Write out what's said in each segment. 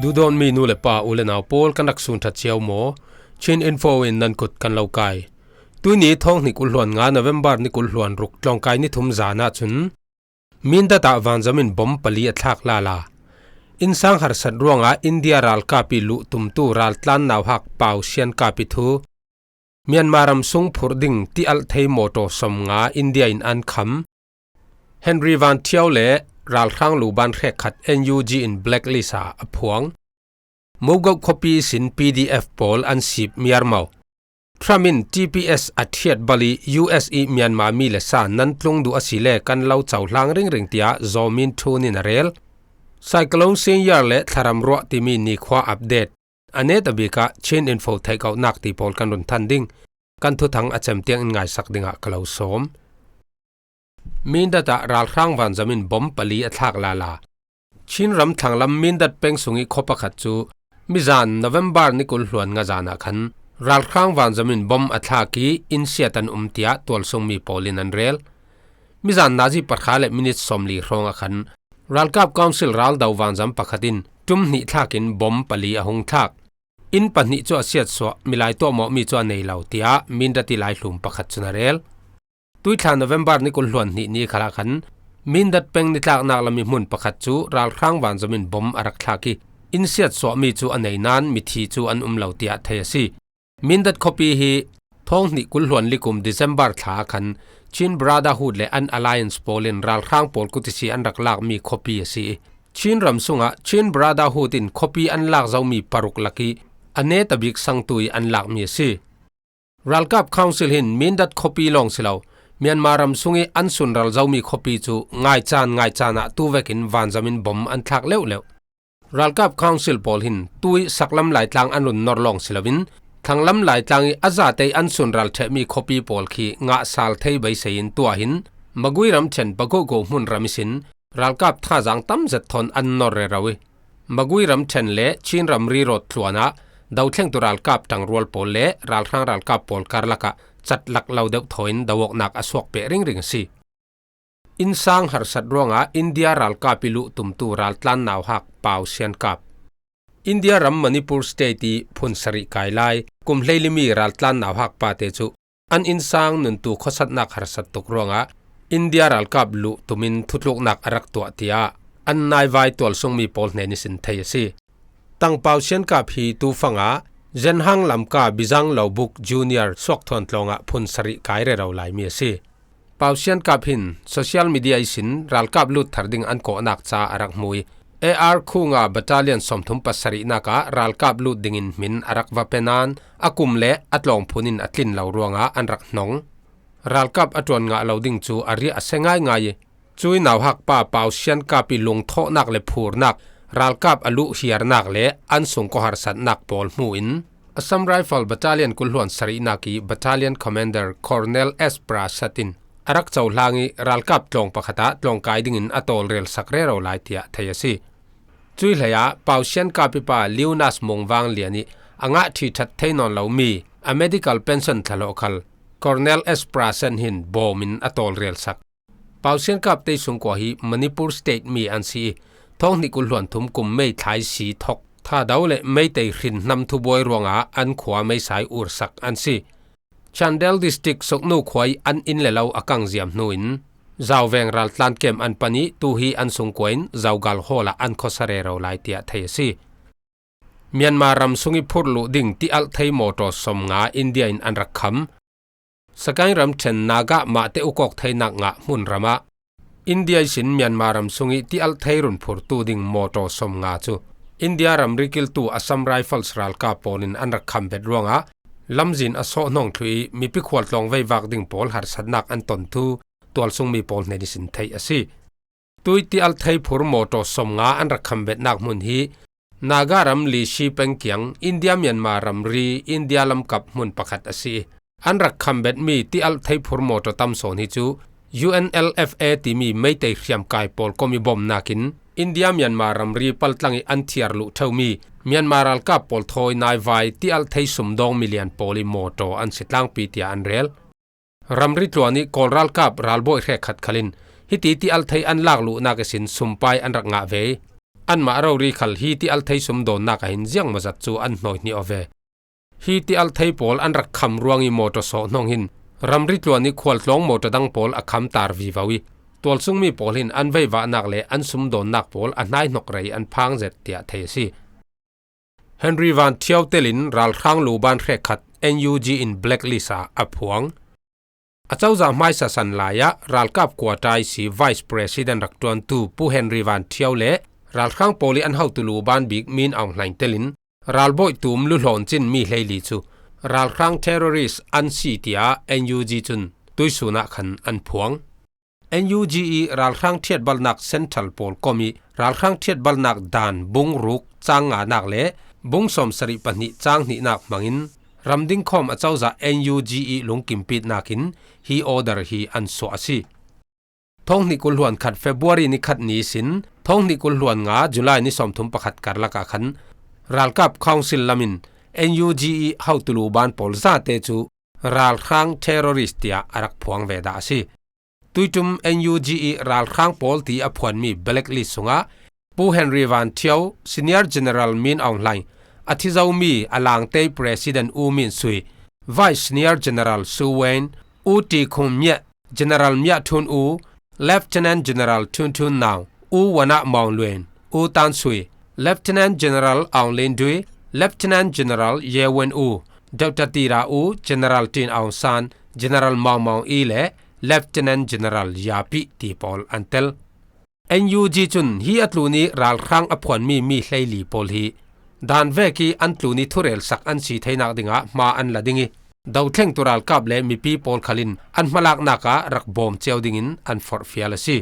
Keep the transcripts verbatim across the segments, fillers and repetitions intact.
Duhdawtmi nu le pa, u le nau pawl, kan rak sun ṭha cio maw? Chin Info in nan kut kan lo kai. Tuini thawng hnih kul hluan nga November ni kul hluan ruk tlawngkai ni thum zan ahcun Mindat ah vanzam in bom pali a thlak lala. Innsang harsat ruangah India ralkap ih luh tumtu raltlan nauhak Pau Sian Kap ih thu. Myanmar ram sung phurh ding tialh thei mawtaw sawmnga India in an kham. Henry Van Thiau le ralhrang luban hrekkhat N U G in blacklist ah a phuang. Mogoh khuapi ihsin P D F pawl an sip miarmau. Trump in T P S a thiat bal ih U S ih Myanmar mi le sa nan tlung duh asile kan lo cohlang ringring, tiah Zaw Min Thun in a rel. Cyclone Singya le thlaram ruah timi nikhua update. A netabik ah Chin Info theihkauhnak ti pawl kan run than ding. Kan thuthang a cem tiang in ngaisak dingah ka lo sawm. Mindat ah ralhrang vanzam in bom pali a thlak lala. Chin ram thlanglam Mindat peng sungih khua pakhat cu mizan November ni kul hluan nga zan ah khan ralhrang vanzam in bom a thlak ih insiat an um, tiah tualsungmi pawl in an rel. Mizan nazi pahra le minit sawmli hrawng ah khan ralkap council raldo vanzam pakhat in ṭum hnih thlak in bom pali a hung thlak. Inn pahnih cu a siatsuah, milai tuahmawhmi cu a nei lo, tiah Mindat ih laihlum pakhat cun a rel. Tuithla November ni kul hluan hnih ni khalah khan Mindat peng nitlaknak lam ih hmun pakhat cu ralhrang vanzam in bom a rak thlak ih insiatsuahmi cu a nei nain mithi cu an um lo, tiah thei a si. Mindat khuapi hi thawng hnih kul hluan li kum December thla ah khan Chin Brotherhood le an alliance pawl in ralhrang pawl kut ihsi an rak lakmi khuapi a si ih Chin ram sungah Chin Brotherhood in khuapi an lak zomi paruk lak ih a netabik sangtu ih an lakmi a si. Ralkap Council hin Mindat khuapi lawng si lo, Myanmar ram sungih an sunral zomi khuapi cu ngaicaan ngaicaan ah tu vekin vanzam in bom an thlak leuhleuh. Ralkap Council pawl hin tu ih saklam Laitlang an run nor lawng si loin, thlanglam Laitlang ih a zate ih an sunral ṭhehmi khuapi pawl khi ngah sal thei beisei in tuah hin magui ramṭhen Pagohgoh hmunram ihsin ralkap thazaang tam zet thawn an nor rero ih, magui ramṭhen le Chin ramri rawt tluan ah dothlengtu ralkap ṭangrual pawl le ralhrang ralkap pawl karlak ah catlak lo deuh thaw in do awknak a suak peh ringring a si. Innsang harsat ruangah India ralkap ih luh tumtu raltlan nauhak Pau Sian Kap. India ram Manipur State ih phun sarih kai lai kum hleili mi raltlan nauhak pate cu an innsang nuntu khuasatnak harsat tuk ruangah India ralkap luh tumin thutluknak a rak tuah, tiah an naivai tualsungmi pawl hnen ihsin thei a si. Tang Pau Sian Kap hi tufang ah Zenhang Lamka Bizang Lobuk Junior suakthuan tlawngah phun sarih kai rero laimi a si. Pau Sian Kap hin social media ihsin ralkap lut thar ding an kawhnak ca a rak hmu ih, A R Khunga Battalion sawmthum pasarihnak ah ralkap lut dingin hmin a rak va pe nain a kum le a tlawngphun in a tlin lo ruangah an rak hnong. Ralkap a ṭuan ngah lo ding cu a riah a sia ngaingai ih, cuih nauhak pa Pau Sian Kap ih lungthawhnak le phurnak, ralkap a luh hiarnak le an sungkaw harsatnak pawl hmu in Assam Rifle Battalion kul hluan sarihnak ih Battalion Commander Colonel S Prasad in a rak cohlang ih ralkap tlawng pakhat ah tlawngkai dingin a tawlrel sak rero lai, tiah thei a si. Cuih hleiah Pau Sian Kap ih pa Liunas Mung Vang Lian ih a ngah ṭhi ṭhat thei nawn lomi a medical pension thalawh khal Colonel S Prasad hin bawm in a tawlrel sak. Pau Sian Kap te sungkua hi Manipur State mi an si ih, thawng hnih kul hluan thum kum May thla ih si thawk Thado le Meitei hrinhnam thubuai ruangah an khua meisa ih ursak an si. Chandel District Soknu khua ih an inn le lo a kang ziam hnu in Zauveng raltlan kem an pan ih tu hi an sungkua in Zaugal Hall ah an khuasa rero lai, tiah thei a si. Myanmar ram sungih phurh luh ding tialh thei mawtaw sawmnga India in an rak kham. Sagaing ramṭhen Naga mahte ukawk theinak ngah hmunram ah India ihsin Myanmar ram sungih tialh thei run phurtu ding mawtaw sawmnga cu India ramri kiltu Assam Rifles ralkap pawl in an rak kham bet ruangah lamzin a sawhhnawng thluh ih mipi khualtlawng veivak ding pawl harsatnak an ton thu tualsungmi pawl hnen ihsin theih a si. Tuih tialh thei phur mawtaw sawmnga an rak kham betnak hmun hi Naga ram Lishi peng kiang India Myanmar ramri India lamkap hmun pakhat a si ih, an rak kham betmi tialh thei phur mawtaw tam sawn hi cu U N L F A timi Meitei hriamkai pawl kom ih bawmnak in India Myanmar ramri paltlang ih an thiar luh ṭheumi Myanmar ralkap pawl thawi naivai tialh thei sumdawng milian pawl ih mawtaw an si tlangpi, tiah an rel. Ramri tluan ih Kawl ralkap ralbawi hrekkhat khal in hiti tialh thei an lak luhnak ihsin sumpai an rak ngah ve. Anmah rori khal hi ti althei sumdawnnak ah hin ziangmawzat cu an hnawi hnih aw ve. Hi ti althei pawl an rak kham ruang i mawtaw sawh hnawng hin ramri tluan i khualtlawng mawtaw dang pawl a khamtar vivo i tualsungmi pawl hin an veivahnak le an sumdawnnak pawl a hnaihnok rei an phang zet tiah thei a si. Henry Van Thiau telin ralhrang luban hrekkhat N U G in blacklist ah a phuang. Acozah hmaisa san lai ah ralkap kuata i si Vice President rak ṭuantu Pu Henry Van Thiau le ralhrang pawl i an hotu luban bik Min Aung Hlaing telin ralbawi tum luhlawn cin mi hleili cu ralhrang terrorist an si tiah N U G cun tuisun ah khan an phuang. N U G i ralhrang ṭhiatbalnak central pawl kom i ralhrang ṭhiatbalnak dan bung ruk cang nganak le bung sawmsarih pahnih cang hnihnak hmangin ram dingkhawm acozah N U G i lungkimpitnak in hi order hi an suah a si. Thawng hnih kul hluan khat February ni khat ni sin thawng hnih kul hluan nga July ni sawmthum pakhat karlak ah khan ralkap council lam in N U G i hotu luban pawl zate cu ralhrang terrorist tiah a rak phuang ve dah a si. Tuiṭum N U G i ralhrang pawl ti a phuanmi blacklist sungah Pu Henry Van Thiau, Senior General Min Aung Hlaing, a thi zomi a langtei President U Min Sui, Vice Senior General Su Win, U Ti Khun Myat, General Myat Thun U, Lieutenant General Thun Thun Naung, U Wan Ah Maung Luen, U Tan Sui, Lieutenant General Aung Lin Dui, Lieutenant General Ye Wen U, Doctor Tira U, General Tin Aung San, General Maung Maung I le Lieutenant General Ya Pi ti pawl an tel. N U G cun hi a tlun i ralhrang a phuanmi mi hleili pawl hi dan vek i an tlun i thurelsak an si theinak dingah hma an la ding i, dothlengtu ralkap le mipi pawl khal in an hmalaknak ah rak bawm cio dingin an forhfial a si.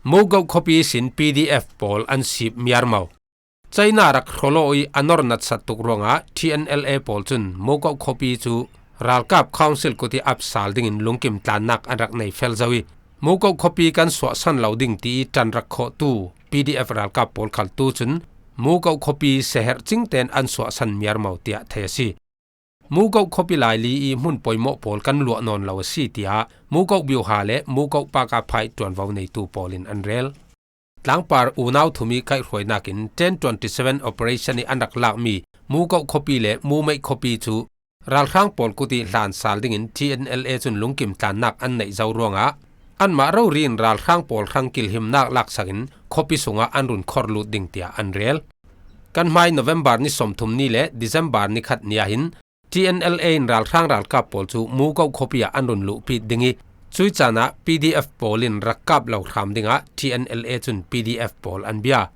Mukok khuapi sin P D F pawl an sip miarmo. China rak hrawlawh i a nor natsat tuk ruangah T N L A pawl cun Mukok khuapi cu ralkap council kut i ap sal dingin lungkim tlannak an rak nei fel zo i, Mukok khuapi kan suahsan lo ding ti i ṭan rak khawhtu P D F ralkap pawl khal tu cun Mukok khuapi seherh cingten an suahsan miarmo tiah thei a si. Mukok khuapi laili i hmun poimawh pawl kan luah nawn lo a si, tiah Mukok biuha le Mukok pakaphaih ṭuanvo neitu pawl in an rel. Tlangpar unau thum i kaihhruainak in ten twenty seven operation i an rak lakmi Mukok khuapi le Mumeih khuapi cu ralhrang pawl kut i hlan sal dingin T N L A cun lungkim tlannak an neih zo ruangah anmah rori in ralhrang pawl hrang kilhimnak laksak in khuapi sungah an run khor lut ding tiah an rel. Kan hmai November ni sawmthum ni le December ni khat ni ah hin T N L A in ralhrang ralkap pawl cu Mukok khuapi ah an run luhpit ding i, cuih caan ah P D F pawl in rak kap lo hram dingah T N L A cun P D F pawl an bia.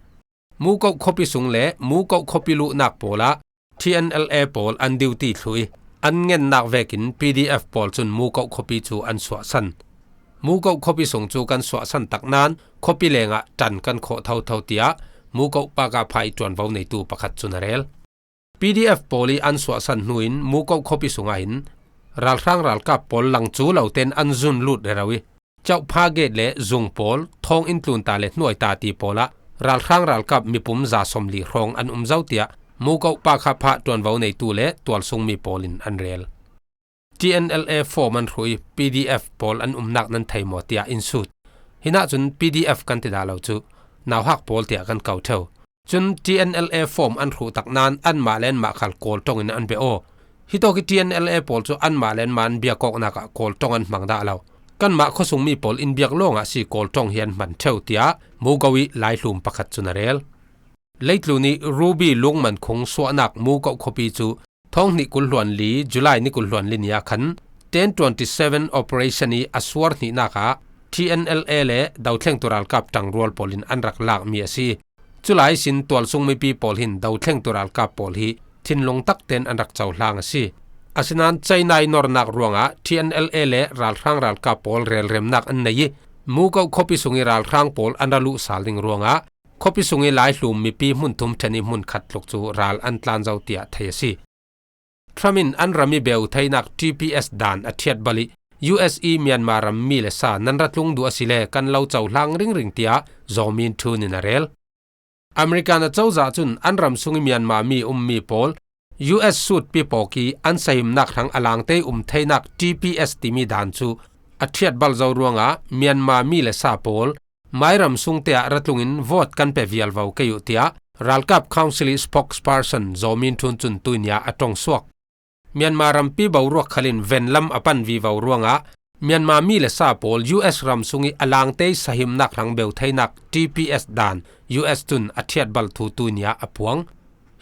Mukok khuapi sung le Mukok khuapi luhnak pawl ah T N L A pawl an duty thluh i, an ngennak vekin P D F pawl cun Mukok khuapi cu an suahsan. Mukok khuapi sung cu kan suahsan tak nain khuapi lengah ṭan kan khawh thotho, tiah Mukok pakaphaih ṭuanvo neitu pakhat cun a rel. P D F pawl i an suahsan hnu in Mukok khuapi sungah hin ralhrang ralkap pawl lang cu lo tein an zun lut rero i, Cauhpha gate le zung pawl, thawng in tlunta le hnuaita ti pawl ah ralhrang ralkap mipum za sawmli hrawng an um zo, tiah Mukok pakaphaih ṭuanvo neitu le tualsungmi pawl in an rel. T N L A form an hruh i P D F pawl an umnak nan thei maw, tiah in sut. Hinah cun P D F kan ti dah lo cu, nauhak pawl tiah kan ko ṭheu. Cun T N L A form an hruh tak nain anmah le anmah khal kawl ṭong in an bia aw. Hitawk i T N L A pawl cu anmah le anmah an biak awknak ah kawl ṭong an hmang dah lo. Kanmah khuasungmi pawl in biak lawngah si kawl ṭong hi an hman ṭheu, tiah Mugo i laihlum pakhat cun a rel. Leitlun i Ruby lungman khung suahnak Mukok khuapi cu thawng hnih kul hluan li, July ni kul hluan li ni ah khan ten twenty seven operation i a suar hnihnak ah T N L A le dothlengtu ralkap ṭangrual pawl in an rak lakmi a si. Culai sin tualsung mipi pawl hin dothlengtu ralkap pawl hi thinlung takten an rak cohlang a si. Asinain China i nornak ruangah T N L A le ralhrang ralkap pawl relremnak an nei i, Mukok khuapi sung i ralhrang pawl an ra luh sal ding ruangah khuapi sung i laihlum mipi hmun thum ṭhen i hmun khat tluk cu ral an tlan zo, tiah thei a si. Trump in an ram i beu theinak T P S dan a ṭhiat bal i, U S i Myanmar ram mi le sa nan ra tlung duh a si le kan lo cohlang ringring, tiah Zaw Min Thun in a rel. American acozah cun an ram sung i Myanmar mi ummi pawl U S sutpi pawk i an sahimnak hrang a langte um theinak T P S timi dan cu a ṭhiat bal zo ruangah Myanmar mi le sa pawl Mairam sungte ah ra tlungin vote kan pe vial vo kei uh, tiah ralkap council ih spokesperson Zaw Min Htun cun tuinia a ṭong suak. Myanmar rampi boruak khalin venlam a pan vivo ruangah Myanmar mi le sa pawl U S ram sungih a langte ih sahimnak hrang beu theinak T P S dan U S cun a ṭhiatbal thu tuinia a puang.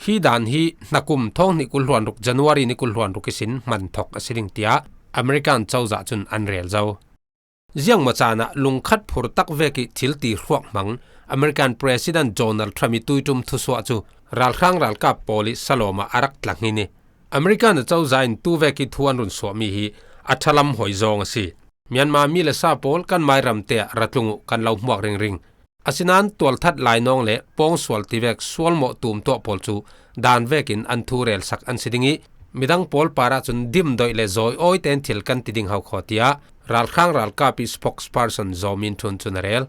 Hi dan hi hnakum thawng hnih kul hluan ruk January ni kul hluan ruk ihsin hman thok a si ding, tiah American cozah cun an rel zo. Ziangmaw caan ah lungkhat phur tak vekih thil ti hruak hmang American President Donald Trump ih tuiṭum thusuah cu ralhrang ralkap pawl ih salawm ah a rak tla ngin ih, American a cozah in tu vekih thu an run suahmi hi a ṭhalam hoi zawng a si. Myanmar mi le sa pawl kan mairamte ah ra tlung uh, kan lo hmuak ringring. Asinain tualthat lainawng le pawngsual tivek sualmawh tumtuah pawl cu dan vekin an thu relsak an si ding ih, midang pawl parah cun dimdoih le zawi awi tein thil kan ti ding hokhaw, tiah ralhrang ralkap ih spokesperson Zaw Min Htun cun a rel.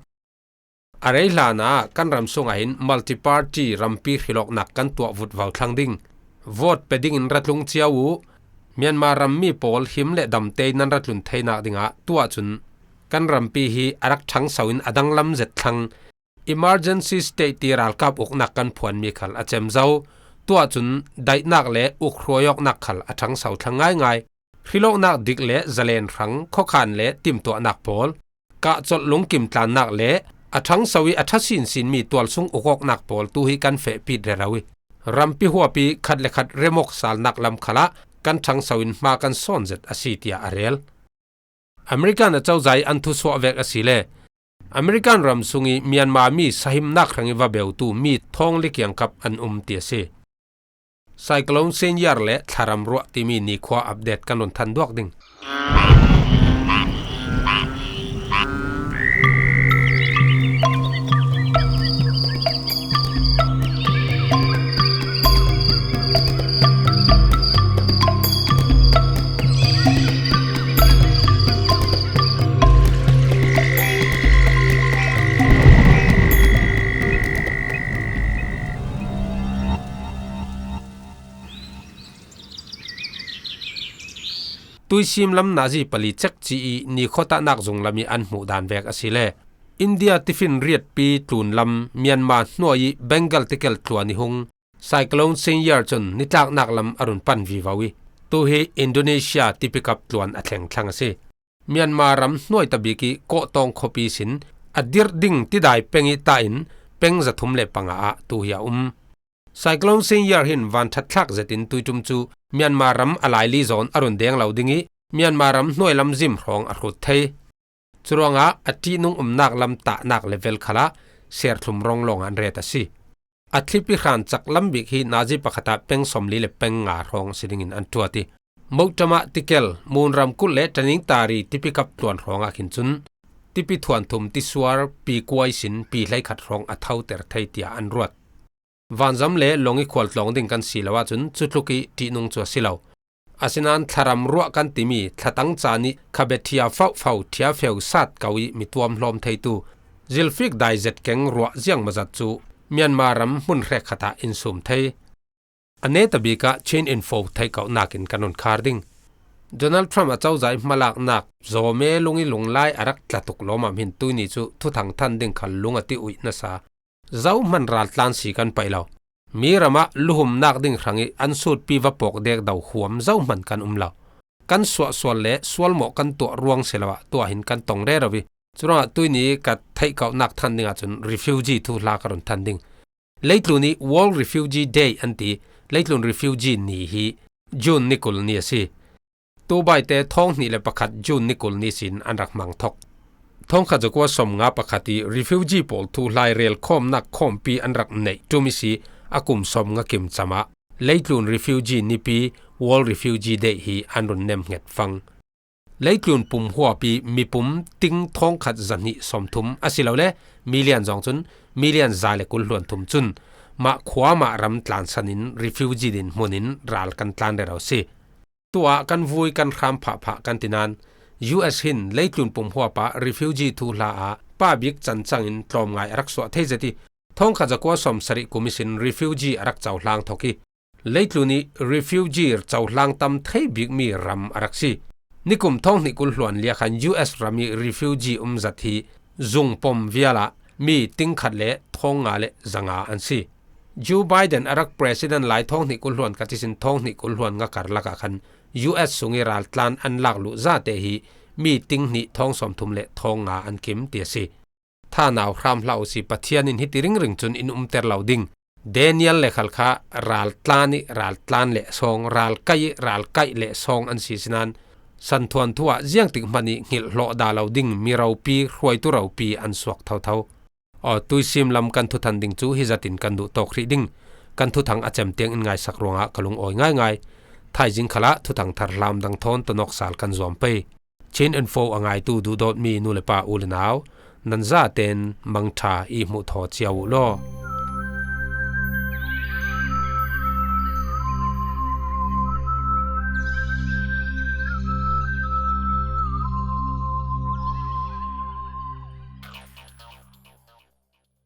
A rei hlanah kan ram sungah hin multi-party rampi hrilawknak kan tuah vutvo thlang ding. Vote pe dingin ra tlung cio uh. Myanmar rammi pawl him le damte ih nan ra tlun theinak dingah tuah cun kan rampi hi a rak ṭhangso in a danglam zet thlang. Emergency state ti ralkap uknak kan phuanmi khal a cem zo. Tuah cun daihnak le ukhruai awknak khal a ṭhangso thlang ngaingai. Hrilawknak dik le zalen hrang khuakhan le timtuahnak pawl, kahcolh lungkim tlannak le a ṭhangso ih a ṭha sinsinmi tualsung ukawknak pawl tu hi kan fehpit rero ih, rampi huapi khat le khat remawk salnak lam khalah kan ṭhangso in hma kan sawn zet a si, tiah a rel. American a cozah ih an thusuah vek asile American ram sungih Myanmar mi sahimnak hrangih va beutu mi thawng li kiangkap an um ti a si. Cyclone Senyar le thlaram ruah timi nikhua update kan run than duak ding. Tuisim lam nazi pali cek ci ih nikhuatahnak zunglam ih an hmuh dan vek asile India tiffin riatpi tlunlam Myanmar hnuai ih Bengal tikel tluan ih hung Cyclone Senyar cun nitlaknak lam a run pan vivo ih, tu hi Indonesia tipikap tluan a thleng thlang a si. Myanmar ram hnuai tabik ih Kawhtawng khuapi sin a dirh ding tidai peng ih tahin peng zathum le panga ah tu hi a um. Cyclone Senyar hin van ṭhatthlak zetin tuiṭum cu Myanmar ram a laili zawn a run deng lo ding ih Myanmar ram hnuai lam zim hrawng a hrut thei. Curuangah a ṭihnung umnak lam tahnak level khalah serthlum rawnglawng ah an ret a si. A thlipi hran cak lam bik hi nazi pakhat ah peng sawmli le peng nga hrawng si dingin an ṭuat ih, Moktamah tikel, Munram kulh le Tanintari tipikap tluan hrawngah khin cun tipi thuanthum tisuar pi kuai sin pi hleikhat hrawng a thoter thei tiah an ruat. Vanzam le lawng ih khualtlawng ding kan si lo ahcun cutluk ih ṭihnung cu a si lo. Asinain thlaram ruah kan timi thlatang caan ih khabethia fauhfau ṭhiafeu sat ko ih mi tuam hlawm theitu zilfik dai zet keng ruah ziangmawzat cu Myanmar ram hmun hrekkhat ah in sum thei. A netabik ah Chin Info theihkauhnak in kan run khar ding. Donald Trump a cozah ih hmalaknak zawme lung ih lunglai a rak tla tuk lawmam hin tuihni cu thuthang than ding khal lung a ti uih nasa. Zohman raltlan si kan paih lo. Mi ramah luhumnak ding hrangih an sutpi va pawk dek do huam zohman kan um lo. Kan suahsual le sualmawh kan tuah ruang si lo ah tuah hin kan tong rero ih, curuangah tuihni ka theihkauhnak than ding ahcun refugee thuhla ka run than ding. Leitlun ih World Refugee Day an ti. Leitlun Refugee Ni hi June ni kul ni a si. Tubaite thawng hnih le pakhat June ni kul ni sin an rak hmang thok. Thawngkhat zakua sawmnga pakhat ih refugee pawl thuhlai relkhawmnak khawmpi an rak neih ṭum ih si a kum sawmnga kim cam ah leitlun refugee nipi World Refugee Day hi an run nemhnget fang. Leitlun pumhuap ih mipum ting thawngkhat zahnih sawmthum asilole million zawng cun million za le kul hluan thum cun mah khua mah ram tlansan in refugee dinhmun in ral kan tlan rero si. Tuah kan vui kan hram phahphah kan ti nain U S hin leitlun pumhuap ah refugee thuhla ah pa bik cancang in tlawmngai a rak suah thei zet ih thawngkhat zakua sawmsarih kum ihsin refugee a rak cohlang thok ih leitlun ih refugee cohlang tam thei bikmi ram a rak si. Nikum thawng hnih kul hluan li ah khan U S ram ih refugee umzat hi zung pom vialah mi ting khat le thawng nga le zanga an si. Joe Biden a rak president lai thawng hnih kul hluan khat ihsin thawng hnih kul hluan nga karlakah khan U S sung i raltlan an lak luh zate hi mi ting hnih thawng sawmthum le thawng nga an kim ti a si. Thanau hram hlah uh si, Pathian in hiti ringring cun in umter lo ding. Daniel le khal kha raltlan i raltlan le sawng, ralkaih i ralkaih le sawng an si sinan, santhuan thu ah ziangtik hmanh i hngilh hlawh dah lo ding mi ropi, hruaitu ropi an suak thotho. Aw, tuisim lam kan thuthang ding cu hi zatin kan duh tawk hrih ding. Kan thuthang a cem tiang in ngaisak ruangah ka lungawi ngaingai. Thaizing khalah thuthang thar hlam dang thawn tonawk sal kan zuam pei. Chin Info a ngaitu duhdawtmi nu le pa, u le nau, nan zaten mangṭha i hmuh thaw cio uh law.